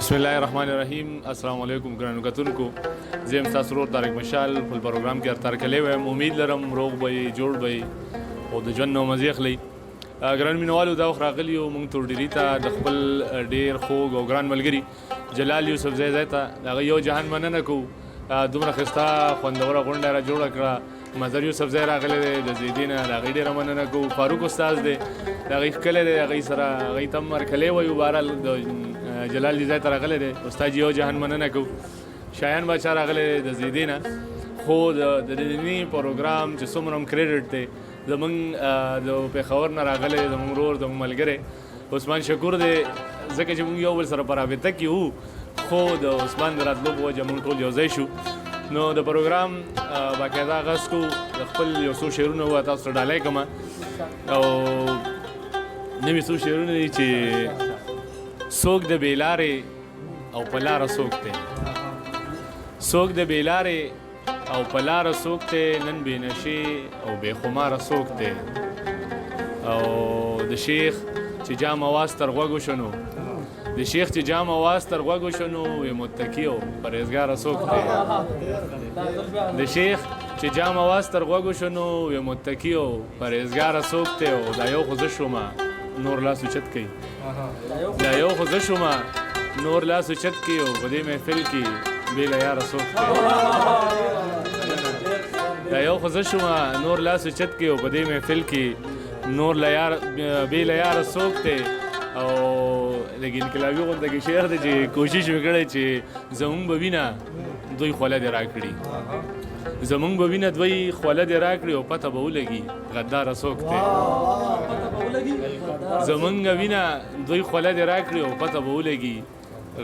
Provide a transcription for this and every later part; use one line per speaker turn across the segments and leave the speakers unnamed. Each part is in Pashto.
بسم الله الرحمن الرحیم. السلام علیکم ګرانو کتونکو، زه یم ستاسو ورور طارق مشال. خپل پروګرام کې هر کله وایم، امید لرم روغ به یې، جوړ به یې او د ژوند نو مزې اخلئ. ګران مینوالو، دا وخت راغلي یو موږ تور ډیري ته د خپل ډیر خوږ او ګران ملګري جلال یوسفزی ځای ته. د هغه یو جهان مننه کوو، دومره ښایسته خوندوره غونډه را جوړه کړه. مظهر یوسفزی راغلی دی د زیدي نه، د هغې ډېره مننه کوو. فاروق استاد دی، د هغې ښکلی دی، هغې سره هغې ته هم هرکلی وایو. بهرحال د جلال دې ځای ته راغلی دی، استاد یو جهان مننه کوو. شایان باچا راغلی دی د زیدي نه. خو د دیني پروګرام چې څومره هم کریډټ دی، زمونږ د پېښور نه راغلی زمونږ ورور، زمونږ ملګری عثمان شکور دی، ځکه چې مونږ یو بل سره په رابطه کې وو، خو د عثمان د راتلو په وجه مونږ ټول یو ځای شو. نو د پروګرام باقاعده آغاز کوو. د خپل یو څو شعرونه وه تاسو ته ډالۍ کوم، او نوي څو شعرونه دي چې څوک د بې لارې او په لاره څوک دی، څوک د بې لارې او په لاره څوک دی، نن بې نشې او بې خماره څوک دی. او د شیخ چې جام اواز تر غوږو شنو، د شیخ چې جام اواز تر غوږو شنو، وی متقي او پرهېزګاره څوک دی. د شیخ چې جام اواز تر غوږو شنو، وی متقي او پرهېزګاره څوک دی. او دا یو خو زه شومه، نور لاس اوچت کوي، دا یو خو زه شومه، نور لاس اوچت کوي، او په دې محفل کې بې له یاره څوک دی. دا یو خو زه شومه، نور لاس اوچت کوي، او په دې محفل کې نور له یار بې له یاره څوک دی. او لږ انقلابي غونډه کې شعر دی چې کوشش وکړی چې زمونږ به وینه دوی خوله دې راکړي، زمونږ به وینه دوی خوله دې راکړي، او پته به ولګي غداره څوک دی. زمونږ وینه دوی خوله دې راکړي، او پته به ولګي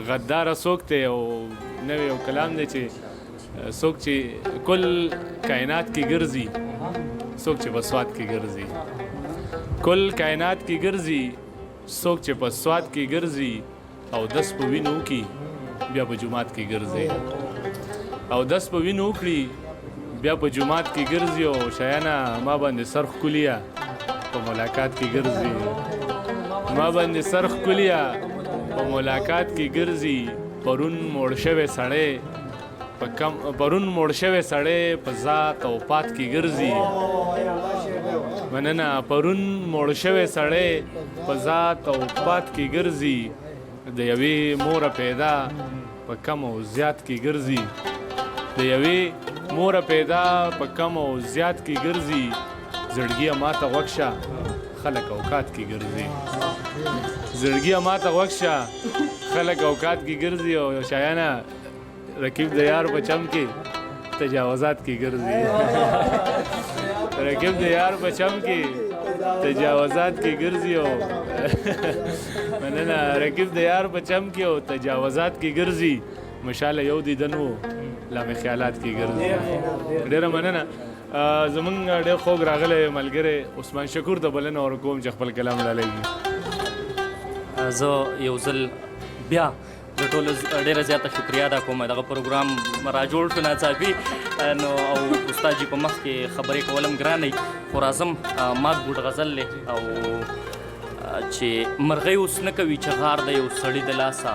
غداره څوک دی. او نوی یو کلام دی چې څوک چې کل کائنات کې ګرځي، څوک چې په سوات کې ګرځي، کل کائنات کې ګرځي، څوک چې په سوات کې ګرځي، او دس په وینو کې بیا په جومات کې ګرځي، او دس په وینو کړي بیا په جومات کې ګرځي. او شایانه ما باندې سر ښکلیا په ملاقات کې ګرځي، ما باندې سر ښکلیا په ملاقات کې ګرځي. پرون موړ شوی سړی په کم، پرون موړ شوی سړی په ذات او پات کې ګرځي. مننه. پرون موړ شوی سړی په ذات او پات کې ګرځي، د یوې موره پیدا په کم او زیات کې ګرځي، د یوې موره پیدا په کم او زیات کې ګرځي. زړګیه ماته غوږ شه، خلک اوقات کې ګرځي، زړګیه ماته غوږ شه، خلک اوقات کې ګرځي. او شایانه، رقیب د یار په چم کې تجاوزات کې ګرځي، رقیب د یار په چم کې تجاوزات کې ګرځي. او مننه. رقیب د یار په چم کې او تجاوزات کې ګرځي، مشاله یو دیدن وو لا مې خیالات کې ګرځي. ډېره مننه. زمونږ ډېر خوږ راغلی ملګری عثمان شکور ته بلنه ورکوم چې خپل کلام ډالۍ.
زه یو ځل بیا د ټولو ډېره زیاته شکریا ادا کوم. دغه پروګرام را جوړ شو ناڅاپي، نو او استاد جي په مخ کې خبرې کولم ګرانې، خو راځم. مات بوټ غزل دی. او چې مرغۍ اوس نه کوي چې غار د یو سړي د لاسه،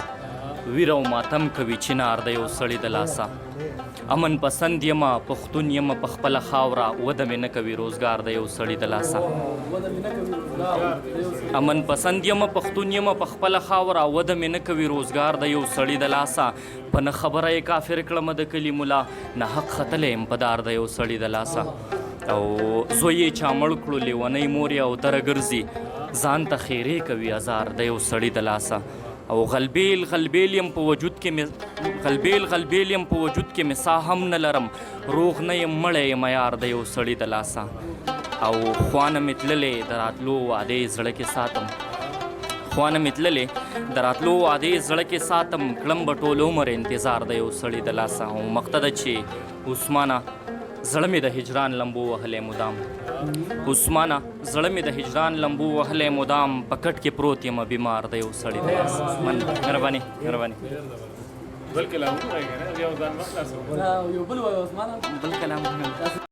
ویر او ماتم کوي چنار د یو سړي د لاسه. امن پسند یمه، پښتون یمه، په خپله خاوره وده مې نه کوي روزګار د یو سړي د لاسه. امن پسند یمه، پښتون یمه، په خپله خاوره وده مې نه کوي روزګار د یو سړي د لاسه. په نه خبره یې کافر کړمه د کلي ملا، نه حق ختلی یم په دار د یو سړي د لاسه. او زوی یې چا مړ کړو، لیونۍ مور یې او دره ګرځي، ځان ته خیرې کوي ازار د یو سړي د لاسه. او غلبیل غلبیل یم په وجود کې مې، غلبیل غلبیل یم په وجود کې مې ساه هم نه لرم، روغ نه یم مړی یم یار د یو سړي د لاسه. او خوانه مې تللې د راتلو وعدې زړه کې ساتم، خوانه مې تللې د راتلو وعدې زړه کې ساتم، کړم به ټول عمر انتظار د یو سړي د لاسه. او مقته چې عثمانه زړه مې د هجران لمبو وهلی مدام، عثمانه زړه مې د هجران لمبو وهلی مدام، په کټ کې پروت یم بیمار د یو سړي د لاسه. مننه، مهرباني، مهرباني.
بل کلام ووایه کنه، یو ځان مخ خلاصوه.
یو بل وایي عثمانه.
بل کلام.